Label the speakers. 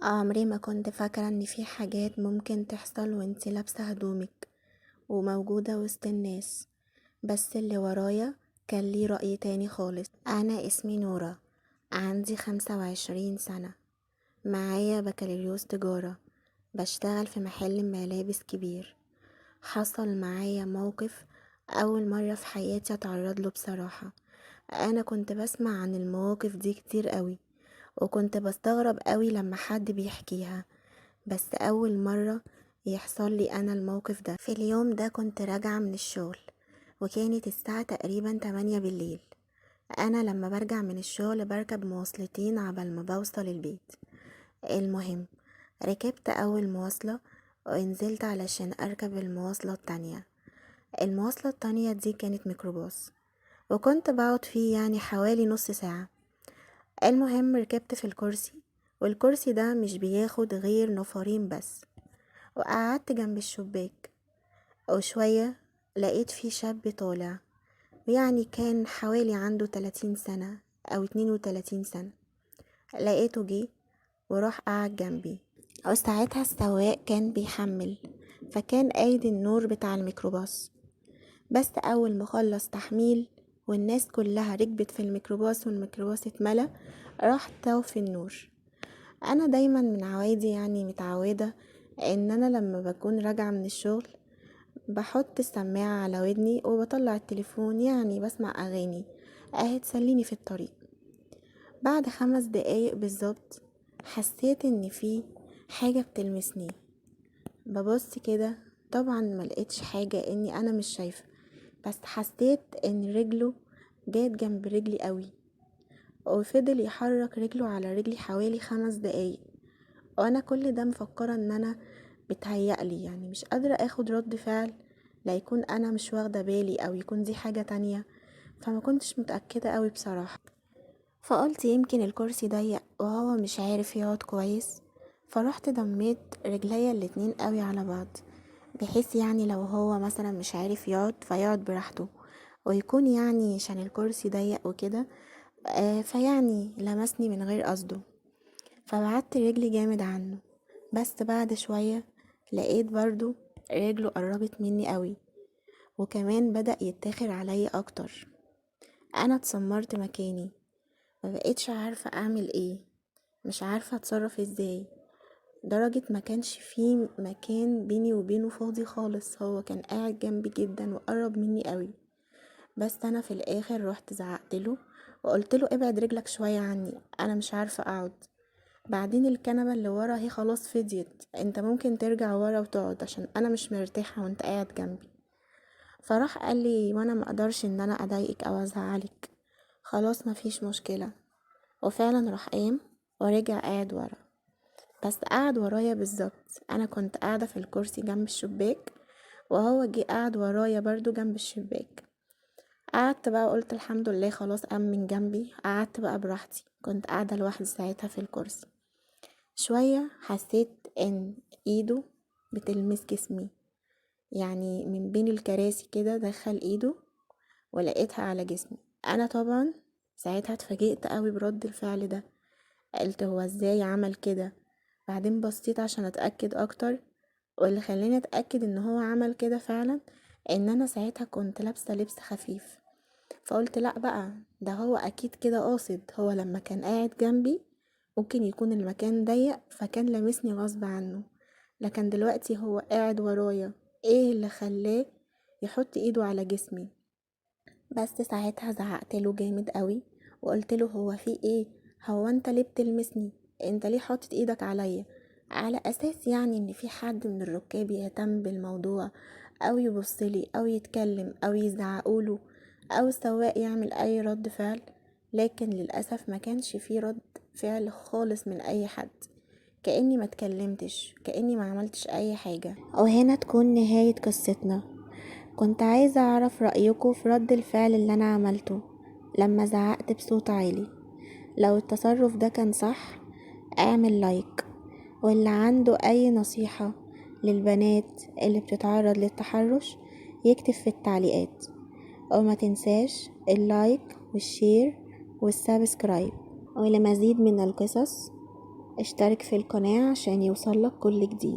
Speaker 1: عمري ما كنت فاكرة ان في حاجات ممكن تحصل وانتي لابسة هدومك وموجودة وسط الناس، بس اللي ورايا كان ليه رأي تاني خالص. انا اسمي نورة، عندي 25 سنة، معايا بكالوريوس تجارة، بشتغل في محل ملابس كبير. حصل معايا موقف اول مرة في حياتي اتعرض له. بصراحة انا كنت بسمع عن المواقف دي كتير قوي، وكنت بستغرب قوي لما حد بيحكيها، بس اول مرة يحصل لي انا الموقف ده. في اليوم ده كنت راجعة من الشغل، وكانت الساعة تقريبا 8 بالليل. انا لما برجع من الشغل بركب مواصلتين عبال ما بوصل البيت. المهم ركبت اول مواصلة ونزلت علشان اركب المواصلة التانية. المواصلة التانية دي كانت ميكروباص، وكنت بقعد فيه حوالي نص ساعة. المهم ركبت في الكرسي، والكرسي ده مش بياخد غير نفرين بس، وقعدت جنب الشباك. وشوية لقيت في شاب طالع، كان حوالي عنده 30 سنة أو 32 سنة. لقيته جه وراح قعد جنبي، وساعتها السواق كان بيحمل، فكان قايد النور بتاع الميكروباص. بس أول ما خلص تحميل والناس كلها ركبت في الميكروباص والميكروباص اتملى، راح طافي النور. أنا دايما من عوايدي متعودة إن أنا لما بكون راجعة من الشغل بحط السماعة على ودني وبطلع التليفون، بسمع أغاني أهي تسليني في الطريق. بعد 5 دقايق بالظبط حسيت إن في حاجة بتلمسني. ببص كده، طبعا ما لقيتش حاجة إني أنا مش شايفة، بس حسيت إن رجله جات جنب رجلي قوي، وفضل يحرك رجله على رجلي حوالي 5 دقايق. وأنا كل ده مفكرة إن أنا بتهيألي، مش قادرة أخد رد فعل، لا يكون أنا مش واخدة بالي أو يكون دي حاجة تانية، فما كنتش متأكدة قوي بصراحة. فقلت يمكن الكرسي ضيق وهو مش عارف يقعد كويس، فروحت ضميت رجليا الاتنين قوي على بعض، بحيث لو هو مثلا مش عارف يقعد فيقعد براحته، ويكون عشان الكرسي ضيق وكده، فيعني لمسني من غير قصده. فبعدت رجلي جامد عنه، بس بعد شوية لقيت برضو رجله قربت مني قوي، وكمان بدأ يتاخر عليا أكتر. أنا اتسمرت مكاني، ما بقيتش عارفة أعمل إيه، مش عارفة أتصرف إزاي، درجة ما كانش فيه مكان بيني وبينه فاضي خالص. هو كان قاعد جنبي جدا وقرب مني قوي، بس أنا في الآخر روحت زعقت له وقلت له ابعد رجلك شوية عني، أنا مش عارفة أقعد. بعدين الكنبة اللي ورا هي خلاص فضيت، انت ممكن ترجع ورا وتقعد عشان انا مش مرتاحة وانت قاعد جنبي. فراح قال لي وانا ما اقدرش ان انا اضايقك او ازعلك، خلاص ما فيش مشكلة. وفعلا راح قام ورجع قاعد ورا، بس قعد ورايا بالظبط. انا كنت قاعدة في الكرسي جنب الشباك، وهو جه قعد ورايا برضو جنب الشباك. قعدت بقى وقلت الحمد لله خلاص قام من جنبي. قعدت بقى براحتي، كنت قاعدة لوحدي ساعتها في الكرسي. شوية حسيت ان ايده بتلمس جسمي، من بين الكراسي كده دخل ايده ولقيتها على جسمي. انا طبعا ساعتها اتفاجئت قوي برد الفعل ده، قلت هو ازاي عمل كده؟ بعدين بصيت عشان اتاكد اكتر، واللي خلاني اتاكد ان هو عمل كده فعلا ان انا ساعتها كنت لابسه لبس خفيف، فقلت لا بقى ده هو اكيد كده قاصد، هو لما كان قاعد جنبي ممكن يكون المكان ضيق فكان لامسني غصب عنه، لكن دلوقتي هو قاعد ورايا، ايه اللي خلاه يحط ايده على جسمي؟ بس ساعتها زعقت له جامد قوي وقلت له هو في ايه؟ هو انت ليه بتلمسني؟ انت ليه حاطط ايدك عليا؟ على اساس ان في حد من الركاب يهتم بالموضوع او يبصلي او يتكلم او يزعقوله او السواق يعمل اي رد فعل، لكن للاسف ما كانش في رد فعل خالص من اي حد، كاني ما اتكلمتش، كاني ما عملتش اي حاجه. وهنا تكون نهايه قصتنا. كنت عايزه اعرف رايكم في رد الفعل اللي انا عملته لما زعقت بصوت عالي. لو التصرف ده كان صح اعمل لايك، واللي عنده اي نصيحه للبنات اللي بتتعرض للتحرش يكتب في التعليقات، وما تنساش ال like وال share وال subscribe. ولمزيد من القصص اشترك في القناة عشان يوصلك كل جديد.